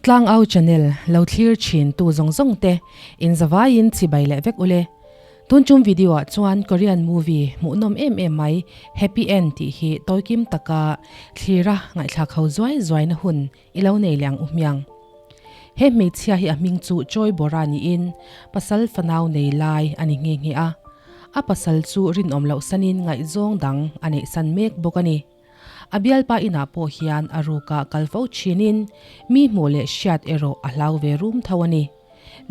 Tlangau channel lo thlir thin tu zawng zawng te in zavaiin chibai leh vek ule. Tun chung video ah chuan Korean movie hmuhnawm em em mai Happy End tih hi tawikim taka thlira ngaihthlak ho zuai zuai na hun i lo nei leh ang u hmiang. He hmeichhia hi a hming chu Choi Bora niin pasal fanau nei lai a ni nghe nghe a. A pasal chu rinawm loh sanin ngaihzawng dang a neihsan mek bawk a ni. A bialpa inah pawh hian a rukah kal fo thinin mi hmuh leh hriat erawh a hlau ve rum tho a ni.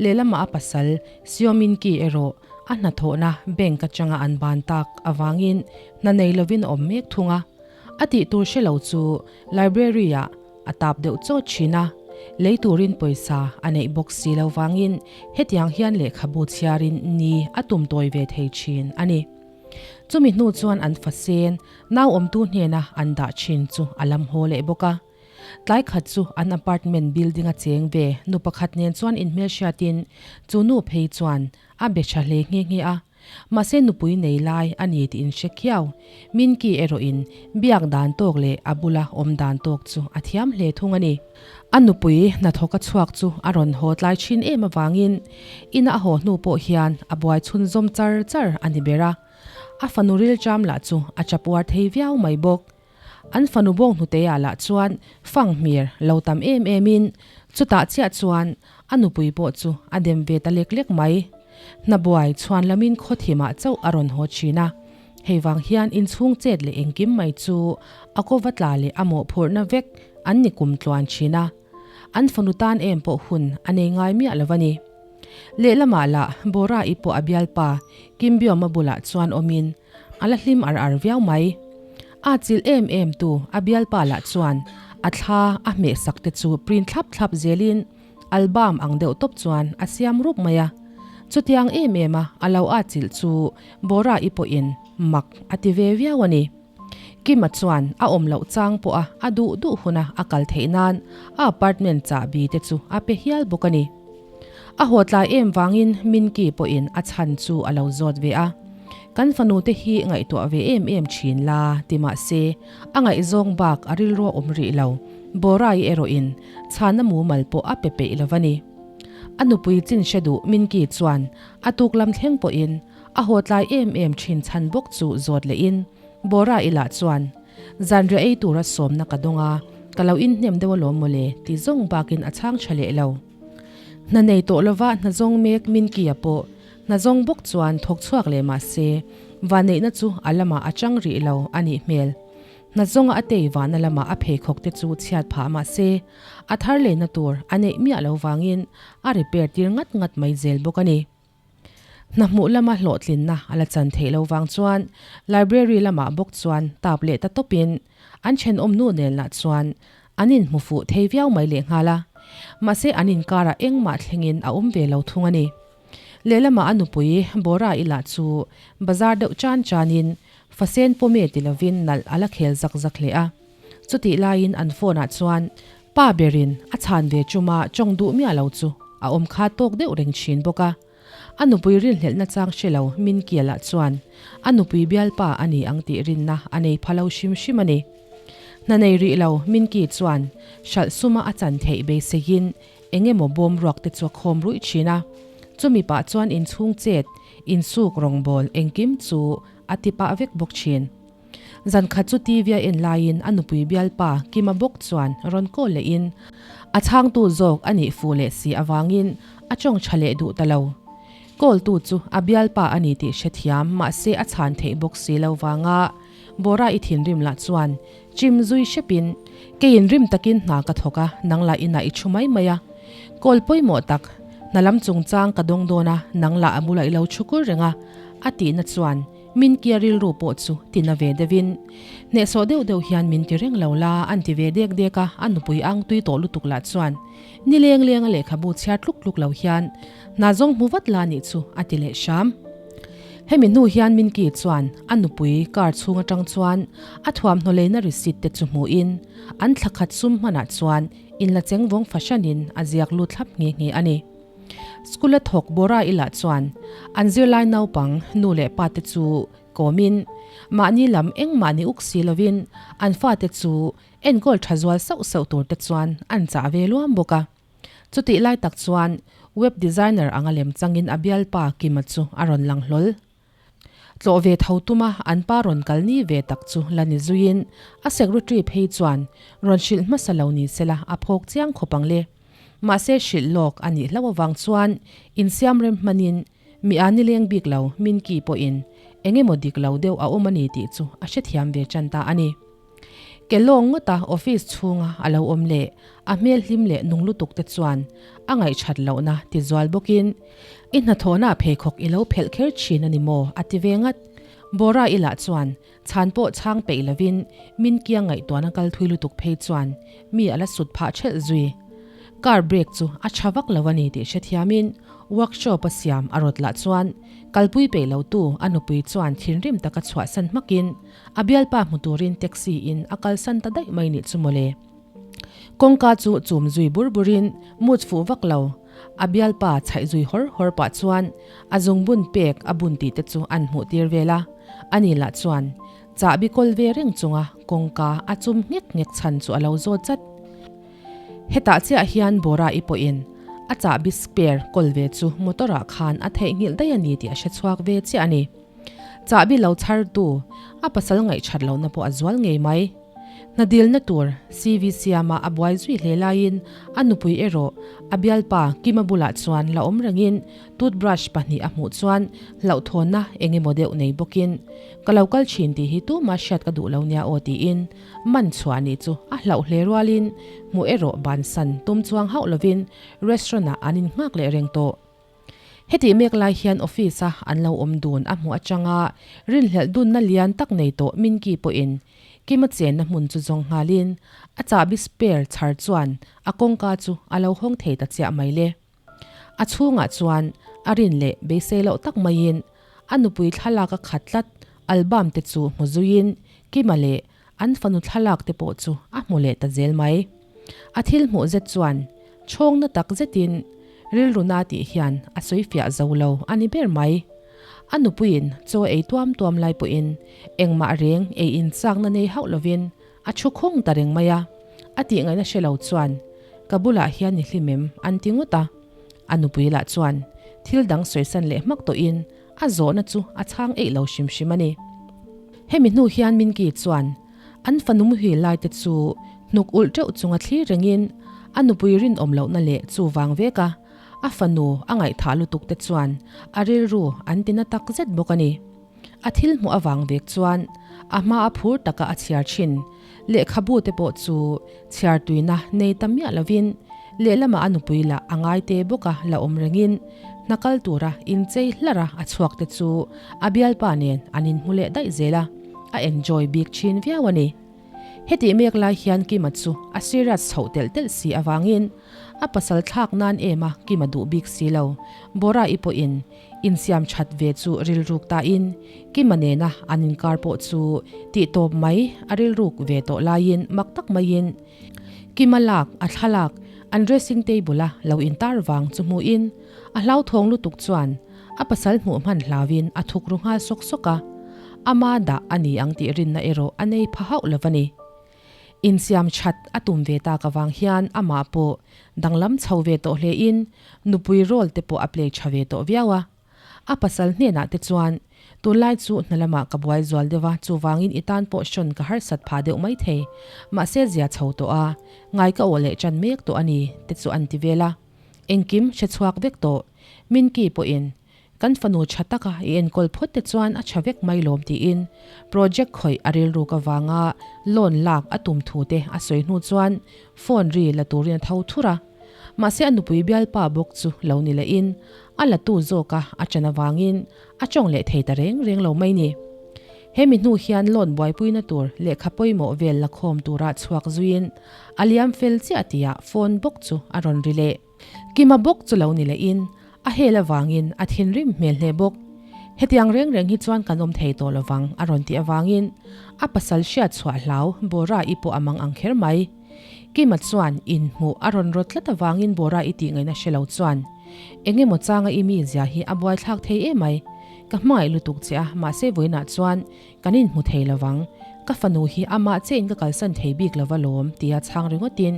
Lehlamah a pasal Siominki erawh a hnathawhna bank atanga an ban tak avangin hna nei lovin a awm mek thung a. A tih tur hre lo chu library ah a tap deuh chawt thin a, lei turin pawisa a neih bawk si lo vangin hetiang hian lehkhabu chhiarin ni a tum tawi ve thei thin a ni. Chumi hnu chuan an fasen nau awmtu hnena an dah thin chu a lam haw leh bawk a. Tlai khat chu an apartment building a cheng ve nu pakhat nen chuan inhmelhriatin chu nu phei chuan a be tha hle nghe nghe a. Mahse nupui nei lai a ni tih in hre khiau. Minki erawhin biak dan tawk leh a bula awm dan tawk chu a thiam hle thung a ni. A nupui hnathawk a chhuak chu a rawn haw tlai thin em avangin ina a haw hnu pawh hian a buai chhunzawm char char a ni ber a. A fanu rilṭam lah chu a chap uar thei viau mai bawk. An fanu bawng hnuteah lah chuan fang hmir lo tam em emin chutah chiah chuan a nupui pawh chu a dem ve ta lek lek mai. Hnabuai chhuan lamin khawthimah chauh a rawn haw thin a, hei vang hian inchhung chet leh engkim mai chu a kova tla leh a mawhphurhna vek an ni kum tluan thin a, an fanu tan em pawh hun a nei ngai miah lo a ni. Lehlamah lah Bora-i pawh a bialpa Kimbiawma bulah chuan awmin A la hlim ar ar viau mai. A chilh em em tu a bialpa lah chuan a thla a hmeh sak te chu print thlap thlap zelin album ang deuh tawp chuan a siam rup mai a. Chutiang em em a a lo a chilh chu Bora i pawhin mak a ti ve viau a ni. Kima chuan a awm loh chang pawh a a duh duh huna a kal theih nan a apartment chahbi te chu a pe hial bawk a ni. A haw tlai em vangin Minki pawhin a chhan chu a lo zawt ve a. Kan fanu te hi ngaihtuah ve em em thin la ti mah se a ngaihzawng bak a rilru a awm rih lo. Borai erawhin chhana mumal pawh a pe peih lo va ni. A nupui chin hre duh Minki chuan a tuk lam thleng pawhin a haw tlai em em thin chhan bawk chu zawt lehin Borai lah chuan Zanriah ei tura sawmna ka dawng a, ka lo inhnem deuh alawm mawle ti zawng bakin a chhang tha leh lo. Hna nei tawh lova hna zawng mek Minkia pawh hna zawng bawk chuan thawk chhuak leh mah se, vanneihna chu a lamah a chang rih lo a nih hmel. Hna zawnga a tei vahna lamah a pheikhawk te chu chhiat phah mah se, a thar lehna tur a neih miah lo vangin a repair tir ngat ngat mai zel bawk a ni. Hna hmuh lama hlawhtlinna a la chan theih lo vang chuan library lamah bawk chuan tap leh ta tawpin an thenawm nu nen lah chuan an inhmu fuh thei viau mai lehnghal a. Mahse an inkarah engmah thlengin a awm ve lo thung a ni. Lehlamah a nupui Bora-i lah chu bazar deuh chan chanin fasen pawme ti lovin nalh a la khel zak zak hle a. Chutih laiin an phone ah chuan pa berin a chhan ve chuma chawng duh miah lo chu a awm kha tawk deuh reng thin bawk a. A nupui rinhlelhna chang hre lo Minkiela chuan a nupui bialpa a ni ang tih rinna a nei pha lo hrim hrim a ni. Hna nei rih lo Minki chuan hralh suma a chan theih beiseiin eng emaw bawm ruak te chu a khawm ruih thin a. Chumi pah chuan inchhung chet, insuk rawngbawl engkim chu a ti pah vek bawk thin. Zan khat chu TV a en laiin a nupui bialpa Kima bawk chuan rawn call lehin a chhangtu zawk a nih fuh leh si avangin a tawng tha leh duh ta lo. Call tu chu a bialpa a ni tih hrethiam mahse a chhan theih bawk si lo vanga Bora i thinrim lah chuan chim zui hrepin keiin rim takin hna ka thawk a, nang lah inah i thu mai mai a. Call pawimawh tak, hna lam chungchang ka dawng dawn a, nang lah a bulah i lo thu kur reng a, a tihna chuan Min kia rilru pawh chu tina ve deuhin, hnehsawh deuh deuh hian min ti reng lo la, an ti ve dek dek a, a nupui ang tui tawh lutuk lah chuan ni leng lenga lehkhabu chhiar tluk tluk lo hian hna zawng hmu vat la nih chu a ti leh hram. Hemi hnu hian Minki chuan a nupui car chhung atang chuan a thuamhnaw leina receipt te chu hmuhin an thla khat sum hmanah chuan inla cheng vawng fahranin a ziak lut thlap nghe nghe a ni. School a thawk Bora ilah chuan an zirlai naupang nu leh pa te chu kawmin mahni lam engmah ni uk si lovin an fate chu enkawl tha zual sauh sauh tur te chuan an chah ve luam bawk a. Chutih lai tak chuan web designer anga lem changin a bialpa Kima chu a rawn lang hlawl. Tlawh ve tho tuma an pa rawn kal ni ve tak chu la ni zuiin a secretary phei chuan rawn hrilh hmasa lo ni sela a phawk chiang khawp ang le. Mahse hrilh lawk a nih hlauh avang chuan insiam rem hmanin mi a nileng bik lo Minki pawhin eng emaw dik lo deuh a awm a ni tih chu a hrethiam ve tan ta a ni. Ke lawng ngawta office chhunga a lo awm leh a hmel hlim leh nung lutuk te chuan a ngaihṭhat lohna ti zual bawkin, I hnathawhna pheikhawk i lo phelh kher ṭhin a ni maw? a ti ve ngat. Bora i lah chuan chhan pawh chhang peih lovin min kiang ngaihtuahna kal thui lutuk phei chuan mi a la sut phah ṭhelh zui. Car brake chu a ṭha vak lo a ni tih hrethiamin workshop a siam a rawt lah chuan kalpui peih lotu a nupui chuan thinrim taka chhuahsan hmakin A bialpa hmu turin taxi in a kalsan ta daih mai nih chu mawle. Kawngka chu chum zui bur burin mood fuh vak lo. A bialpa chhaih zui hawr hawr pah chuan a zungbun pek a bun tih te chu an hmuh tir vel a. Ani lah chuan chahbi kawl ve reng chunga kawngka a chum nghek nghek chhan chu a lo zawt zat. Hetah chiah hian Bora i pawhin a chahbi spare kawl ve chu motor ah khan a theihnghilh daih a ni tih a hre chhuak ve chiah a ni. Chahbi lo chhartu, a pasal ngaihṭhat lohna pawh a zual ngei mai. Hna dilna tur CV siama a buai zui hle laiin a nupui erawh a bialpa Kima bulah chuan la awm rengin toothbrush pahnih a hmuh chuan hlauhthawnna eng emaw deuh nei bawkin ka lo kal thin tih hi tumah hriat ka duh lo nia aw tiin man chhuah nih chu a hlauh hle rualin hmuh erawh bansan tum chuang hauh lovin restaurant ah an innghak leh reng tawh. Hetih mek lai hian office a an lo awm dun a hmuh atanga rinhlelh dunna lian tak nei tawh Minki pawhin Kima chenna hmun chu zawng nghalin a chahbi spare chhar chuan a kawngka chu a lo hawng thei ta chiah mai le. A chhungah chuan a rin leh beisei loh tak maiin a nupui thlalak a khat tlat album te chu hmu zuiin Kima leh an fanu thlalak te pawh chu a hmu leh ta zel mai. A thil hmuh zet chuan chhawngna tak zetin rilru na tih hian a sawi fiah zo lo a ni ber mai. A nupuiin chaw ei tuam tuam lai pawhin engmah reng ei inchakna nei hauh lovin a thu khawng ta reng mai a. A tih ngaihna hre lo chuan ka bulah hian i hlim em an ti ngawt a. A nupui lah chuan thil dang sawisan leh hmak tawhin a zawhna chu a chhang eih lo hrim hrim a ni. Hemi hnu hian Minki chuan An fanu muhil lai te chu hnuk ulh teuh chunga thlir rengin a nupui rinawm lohna leh chu vang vek a, a fanu a ngaihthah lutuk te chuan a rilru an ti na tak zet bawk a ni. A thil hmuh avang vek chuan a hma a phur taka a chhiar thin lehkhabu te pawh chu chhiar tuina nei ta miah lovin lehlamah a nupui lah a ngai te bawka la awm rengin hna kal tura inchei hlarh a a chhuak te chu a bialpa nen an inhmu leh daih zel a. A enjoy bik thin viau a ni. Hetih mek lai hian Kima chu a serious chhoh telh telh si avangin a pasal thlak nan em a Kima duh bik si lo. Bora i pawhin insiam that ve chu rilruk tain Kima nena an inkar pawh chu tih tawp mai a rilruk ve tawh laiin mak tak maiin Kima lak a thlalak an dressing table a lo intar vang chu hmuhin a hlauthawng lutuk chuan A pasal hmuh hman hlauin a thuk ru nghal sawk sawk a, ama dah a ni ang tih rinna erawh a nei pha hauh lo a ni. Insiam that a tum ve tak avang hian amah pawh danglam chho ve tawh hlein nupui role te pawh a play tha ve tawh viau a. A pasal hnenah te chuan, Tunlai chu hna lamah ka buai zual deuh a, chuvangin i tan pawh hrawn ka harsat phah deuh mai thei. Mahse zia chho tawh a, ngai ka awh leh tan mek tawh a ni, te chu an ti vel a. Engkim hre chhuak vek tawh. Minki pawhin, Kan fanu tha taka i enkawl phawt te chuan a tha vek mai lawm tiin project khawih a rilruk avanga loan lak a tum thu te a sawi hnu chuan phone ri la turin a tho thur a. Mahse a nupui bialpa bawk chu lo ni lehin a la tu zawka a ṭan avangin a ṭawng leh thei ta reng reng lo mai ni. He mi hnu hian loan buaipuina tur lehkha pawimawh vel la khawm tura chhuak zuiin a liam fel chiah tihah phone bawk chu a rawn ri leh. Kima bawk chu lo ni lehin a hel avangin a thinrim hmel hle bawk. Hetiang reng reng hi chuan kan awm thei tawh lovang a rawn tih avangin a pasal hriat chhuah hlau Bora-i pawh a mang ang kher mai. Kima chuan inhmuh a rawn rawt tlat avangin Bora-i tih ngaihna hre lo chuan eng emaw changa i mizia hi a buaithlak thei em ai. Ka hmangaih lutuk che a, mahse vawiinah chuan Kan inhmu thei lovang, ka fanu hi amah che in ka kalsan thei bik lova lawm tia chhang ringawtin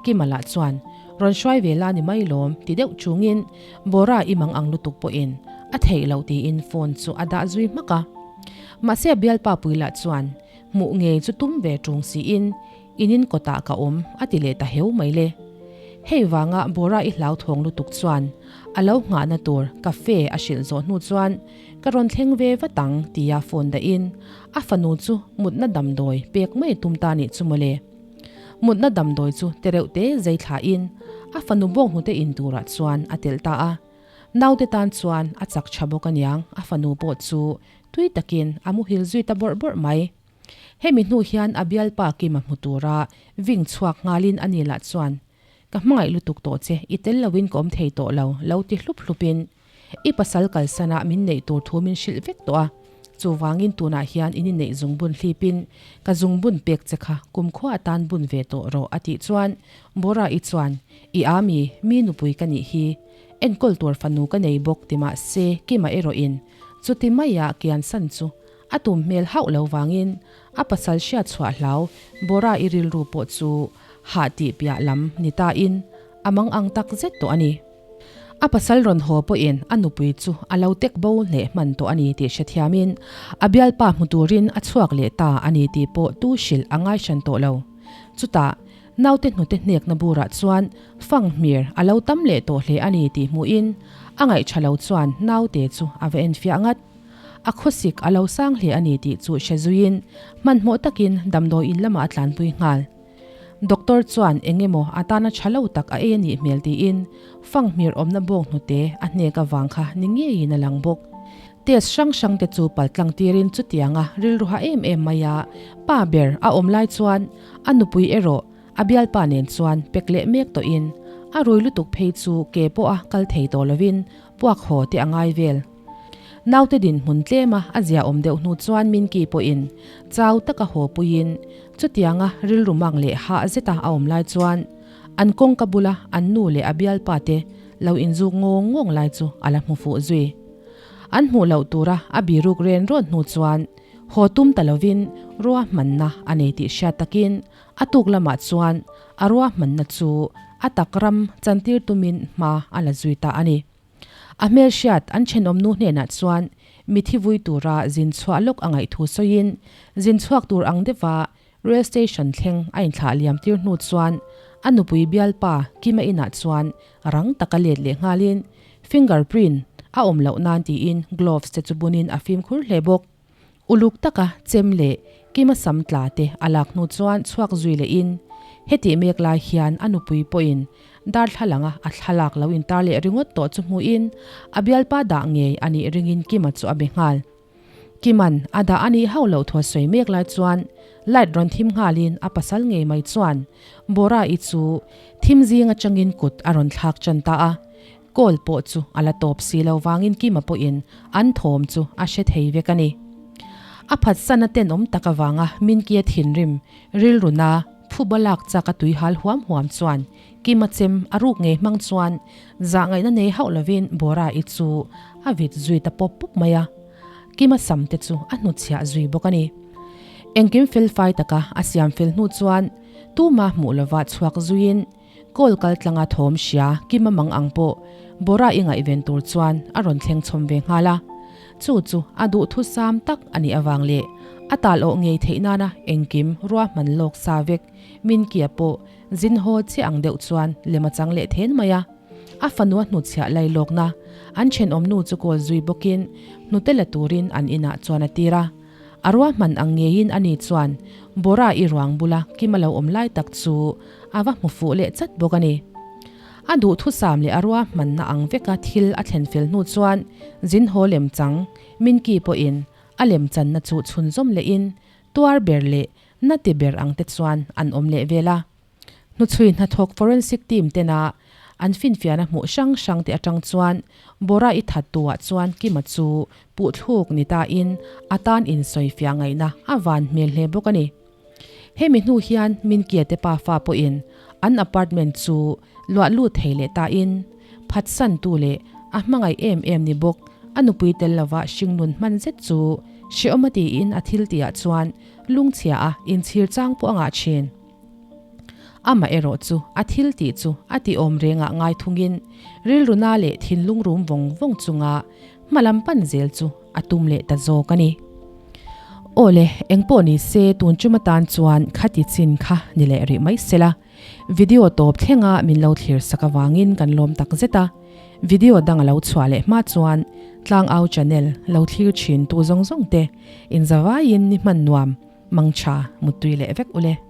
Kima lah chuan Rawn hruai ve la ni mai lawm ti deuh chungin Bora i mang ang lutuk pawhin a theih loh tiin phone chu a dah zui hmak a. Mahse a bialpa pui lah chuan hmuh ngei chu tum ve ṭung siin in in kawtah ka awm a ti leh ta heu mai le. Hei vanga Bora i hlauthawng lutuk chuan a lo nghahna tur cafe a hrilh zawh hnu chuan ka rawn thleng ve vat ang tia phone dahin a fanu chu mutna damdawi pek mai tum ta nih chu mawle. Mutna damdawi chu tereuh te zai thlahin a fanu bawk hnute in turah chuan a telh ta a. Naute tan chuan a chak tha bawk aniang a fanu pawh chu tui takin a muhil zui ta bawrh bawrh mai. Hemi hnu hian a bialpa Kima hmu tura ving chhuak nghalin ani lah chuan, Ka hmangaih lutuk tawh che, i tel loin ka awm thei tawh lo, lo ti hlup hlupin I pasal kalsanah min neih tur thu min hrilh vek tawh a, chuvangin tunah hian in inneih zungbun hlipin ka zungbun pek che kha kumkhua atan bun ve tawh rawh a tih chuan Bora-i chuan I a mi, mi nupui ka nih hi, enkawl tur fanu ka nei bawk ti mah se Kima erawhin chuti maia kiansan chu a tum hmel hauh lo vangin a pasal hriat chhuah hlau Bora-i rilru pawh chu hah tih piah lam ni tain a mang ang tak zet tawh a ni. A pasal rawn haw pawhin a nupui chu a lo tek bo leh hman tawh a ni tih hrethiamin a bialpa hmu turin a chhuak leh ta a ni tih pawh tu hrilh a ngai hran tawh lo. Chutah, naute hnute hnekna burah chuan fanghmir a lo tam leh tawh hle a ni tih hmuhin a ngaihṭha lo chuan naute chu a va enfiah ngat. A khawsik a lo sang hle a ni tih chu hre zuiin hmanhmawh takin damdawi in lamah a tlanpui nghal. Doctor chuan eng emaw a tana tha lo tak a ei a nih hmel tiin fanghmir awmna bawng hnute a hnek avang kha ni ngeiin a lang bawk. Test hrang hrang te chu paltlang tirin chutianga rilru ha em em mai a, pa ber a awm lai chuan a nupui erawh a bialpa nen chuan pek leh mek tawhin a rui lutuk phei chu ke pawha kal thei tawh lovin puak haw te a ngai vel. Naute dinhmun tlema a ziaawm deuh hnu chuan Minki pawhin chau taka haw puiin chutianga rilru mang leh hah zeta a awm lai chuan an kawngka bula an nu leh a bialpa te lo inzuk ngawng ngawng lai chu a la hmu fuh zui. An hmuh loh tura a biruk ren rawn hnu chuan haw tum ta lovin ruahmanna a nei tih hriat takin a tuk lamah chuan a ruahmanna chu a tak ram chantir tumin hma a la zui ta a ni. A hmelhriat an thenawm nu hnenah chuan mithi vui tura zin chhuah lawk a ngaih thu sawiin zin chhuak tur ang deuha rail station thleng a inthlah liam tir hnu chuan a nupui bialpa Kima inah chuan rang taka let leh nghalin finger print a awm loh nan tiin gloves te chu bunin a fimkhur hle bawk. Uluk taka chem leh Kima sam tla te a lak hnu chuan chhuak zui lehin hetih mek lai hian a nupui pawhin darthlalanga a thlalak lo intar leh ringawt tawh chu hmuhin a bialpa dah ngei a nih ringin Kima chu a be nghal. Kima'n a dah a nih hauh loh thu a sawi mek lai chuan light rawn thim nghalin a pasal ngei mai chuan Bora-i chu thim zing atangin kut a rawn thlak tan ta a. Call pawh chu a la tawp si lo vangin Kima pawhin an thawm chu a hre thei vek a ni. A phatsan a tenawm tak avanga Minkia thinrim rilruna phuba lak chak a tui hal huam huam chuan Kima chem a ruk ngei hmang chuan zah ngaihna nei hauh lovin Bora-i chu a vit zui ta pawp pawp mai a. Kima sam te chu a hnutchhiah zui bawk a ni. Engkim felfai taka a siam fel hnu chuan tuma hmuh lova chhuak zuiin Kawl kal tlanga thawm hria Kima mang ang pawh Bora i ngaihven tur chuan a rawn thleng chhawm ve nghal a. Chu chu a duhthusam tak a nih avang leh a tal awh ngei theih nana engkim ruahman lawk sa vek Minkia pawh zin haw chiah ang deuh chuan lem a chang leh then mai a. A fanu a hnutchhiah lai lawkna an thenawmnu chu kawl zui bawkin hnute la turin an inah chuan a tir a. A ruahman ang ngeiin ani chuan Bora i ruang bula Kima lo awm lai tak chu a va hmu fuh leh chat bawk a ni. A duhthusam leh a ruahmanna ang veka thil a thlen fel hnu chuan zin haw lem chang Minki pawhin a lem channa chu chhunzawm lehin tuar ber leh na ti ber ang te chuan an awm leh vel a. Hnuchhui hnathawk forensic team tena an finfiahna hmuh hrang hrang te atang chuan Bora i that tu ah chuan Kima chu puhthluk ni ta in a tan insawifiah ngaihna a van hmel hle bawk a ni. Hemi hnu hian Minkia te pafa pawhin an apartment chu luah lut thei leh ta in phatsan tu leh a hmangaih em em ni bawk a nupui tel lova hringnun hman zet chu hrehawm a tiin a thil tihah chuan lungchhia a inchhir chang pawh a ngah thin. Amah erawh chu a thil tih chu a ti awm rengah ngai thungin rilru na leh thinlung rum vawng vawng chunga hma lam pan zel chu a tum leh ta zawk a ni. Aw le, engpawh ni se tun chum atan chuan khati chin kha ni leh rih mai sela. Video tawp thlenga min lo thlir sak avangin kan lawm tak zet a. Video dang a lo chhuah leh hma chuan Tlangau channel lo thlir thin tu zawng zawng te inzavaiin ni hman nuam mangtha muttui leh vek ule.